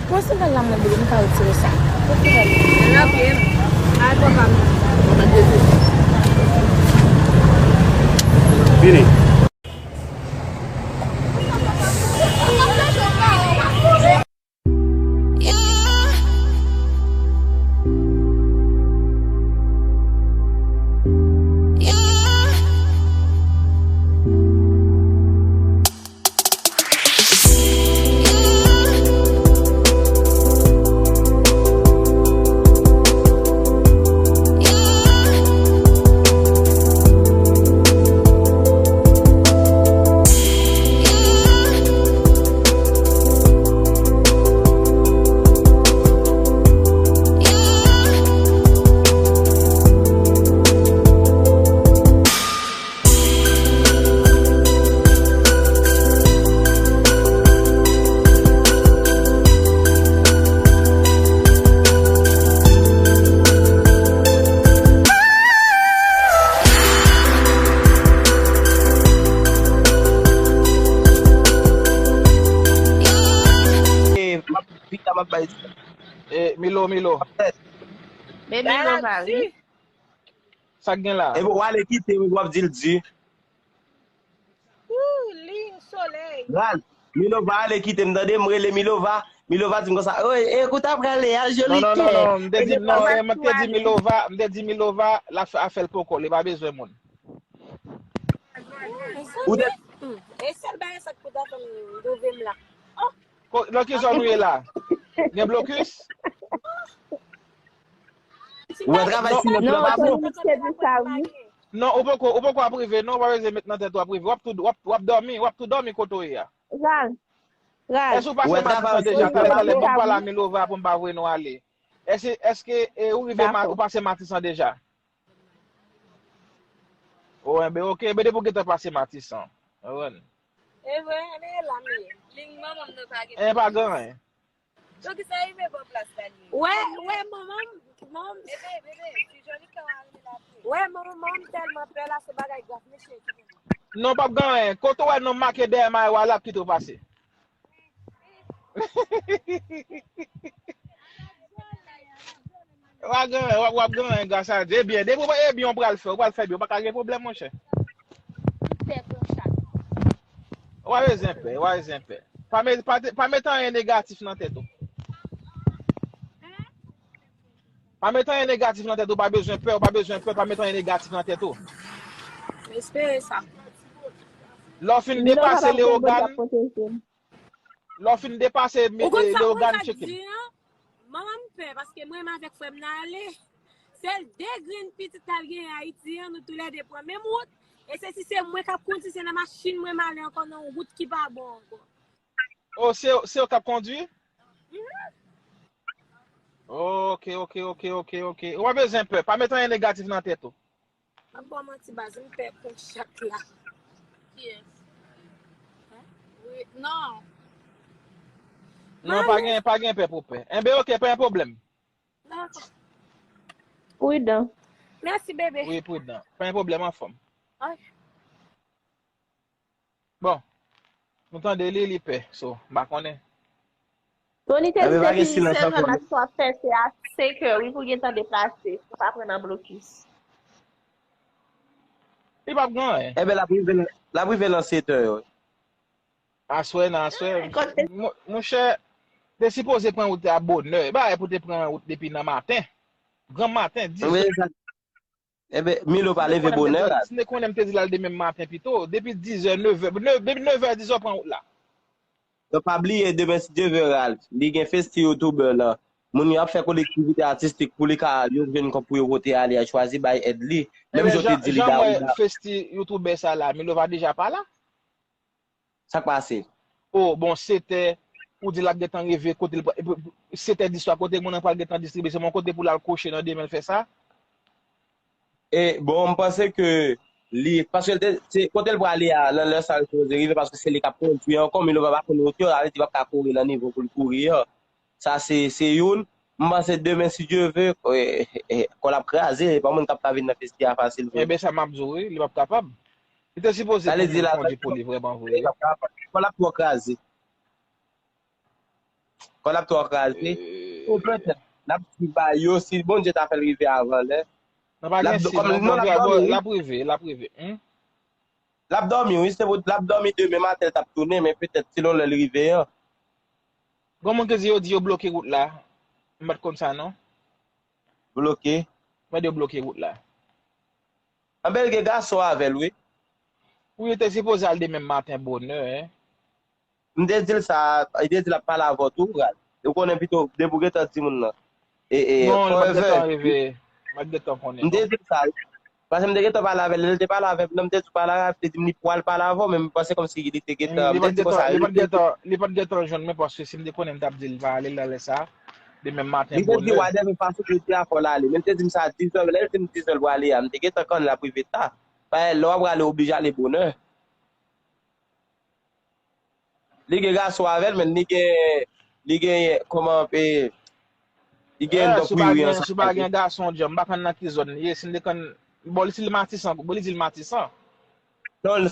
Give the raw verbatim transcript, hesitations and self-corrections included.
Pran sandal la mwen, bebe, m ka retire sa. Pran sandal la. Lave m. Al pran pa m. Vini. Pita m ap bay. E, Milo, Milo. Men Milo pa ri. Sa k gen la? Epi w ale kite m epi w ap di l di. Ooh, liy solèy. Ral, Milova ale kite m tande, m rele Milova. Milova di m konsa, oy, e kote w prale a, joli kè. Non, non, non, non, m te di, non, e, mwen te di Milova, m te di Milova, l ap fè afè l poko, li pa bezwen moun. Ou te. E sèl bagay sa k pou ta fè m dove m la. Nan ki zòn ou ye la? Gen blokis? Ou wè travay silans lan pa bon. Te di sa wi. Non, ou poko, ou poko ap rive, non, ou pa bezwen met nan tèt ou ap rive. W ap tou, w ap, w ap dòmi, w ap tou dòmi kote w ye a. Ral. Ral. Èske ou pase Matisan deja? Talè, talè, ban m pale a Milova pou m pa voye nou ale. Èske, èske e, ou rive, ou pase Matisan deja? O, enben, oke, enben depi w gentan pase Matisan. Konprann? E vre, enben e la m ye. Liy manman m nan pa gen. E pa gen anyen. Donk sa rive bò plas la li ye. Wè, wè, manman m, manman m. Bebe, bebe, ti Jolika w a rele la tou. Wè, manman, manman m tèlman pè la, se bagay grav, mesye ki gen. Non, p ap gen anyen. Kote w wè non make dèyè mayo a, l ap kite w pase. W ap gen, w ap, w ap gen anyen gras a Dye. Ebyen, depi w, ebyen, w pral fè, w pral fè byen, w pa ka gen pwoblèm, monchè. W pa bezwen pè, w pa bezwen pè. Pa met, pa, pa met anyen negatif nan tèt ou. Pa met anyen negatif nan tèt ou, pa bezwen pè, w pa bezwen pè, pa met anyen negatif nan tèt ou. M espere sa. Lè w fin depase Leyogàn, lè w fin depase Leyogàn, tcheke m. Manman m pè, paske mwen menm avèk frè m nan ale. Sèl de grenn pitit l al genyen Ayiti an, nou toulède pran menm wout. E se si se mwen k ap kondi, se nan machin mwen m ale ankò, nan yon wout ki pa bon ankò. O, se, se yo k ap kondwi? Oke, oke, oke, oke, oke. Ou pa bezwen pè. Pa met anyen negatif nan tèt ou. M ap ba w manti baz, m pè pou chak la. Kiyès? Wi, non. Non, pa gen, pa gen pè pou pè. Enben, oke, pa gen pwoblèm. Dakò. Pridan. Mèsi, bebe. Wi, pridan. Pa gen pwoblèm, anfòm. Ay. Bon, nou tande li, li pè. So, m pa konnen. Tony te di depi sèz è maten w ap fè, se a senkè wi pou gentan deplase, pou pa pran nan blokis. Li p ap gen anyen. Enben, l ap rive nan, l ap rive nan sèt è yo. Aswè, nan aswè. Mon, monchè, te sipoze pran wout a bonè. E bagay pou te pran wout depi nan maten. Granmaten, dis è. Enben, Milo pa leve bonè la. Si m te konnen, m te di l al demen maten pito. Depi dis è, nèf è, nèf, depi nèf è, dis è w pran wout la. Donk, pa bliye, demen, si Dye vle, Ralph, li gen festi youtubè lan. Moun yo ap fè kolektivite atistik pou li ka, yo jwenn kòb pou yo pote ale a chwazi bay èd li. Menm jan w te di li Daouda. Festi youtubè sa la, Milova deja pa la? Sa k pase? O, bon, sèt è, ou di l ap gentan rive, kote l, sèt è diswa, kote moun nan pral gentan distribye, se yon kote pou l al kouche nan demen l fè sa? E, bon, m panse ke li, paske l te, se, kote l prale a, nan lè sa l sipoze rive, paske se li k ap kondwi ankò, Milova pa konn wout yo, sa vle di l p ap ka kouri nan nivo pou l kouri an. Sa se, se youn. M panse demen, si Dye vle, e, e, kò l ap kraze, e pa moun k ap ka vin nan festi a fasil vre. Enben, sa m ap di w, wi, li p ap kapab. Li te sipoze kondwi pou li vrèman vre. Kò l ap twò kraze. Fò l ap twò kraze. Ou petèt, l ap di ba yo, si Bondye ta fè l rive avan lè. Nan pa gen siz, non, Bondye, l ap rive, l ap rive. L ap dòmi, wi, se pou l ap dòmi demen maten, l t ap tounen, men petèt, selon lè l rive an. Gon moun ki di yo di yo bloke wout la. M pa t konn sa, non. Bloke? Mwen di yo bloke wout la. Anben, l gen gason avè l, wi. Wi, yo te sipoze al demen maten bonè, en. M te di l sa, li te di l ap pale avè w tou, pral. Ou konnen pito, depi w gentan di moun nan. E, e, non, li pa t gentan rive. M pa t gentan konnen. M te di l sa. Paske m te gentan pale avè l, lè l te pale avè m nan, m te di w pale avè l, li te di m li pral pale avè w, men m panse kòmsi li te gentan, m te di konsa. Li pa t gentan jwenn mwen, paske si m te konnen, m t ap di l pa ale la lè sa. Demen maten bonè. Li te di, wa, demen paske li te afò l ale, men l te di m sa dizè, lè l di m dizè l prale a, m te gentan konnen l ap rive ta. Paske lè w ap prale, w oblije ale bonè. Li gen gason avè l, men li gen, li gen, kòman, e, li gen dòk wiwi ansanm. Si w pa gen gason, djanm, m pa konn nan ki zòn li ye, si l te konn, bon, li di l Matisan, bon, li di l Matisan. Non,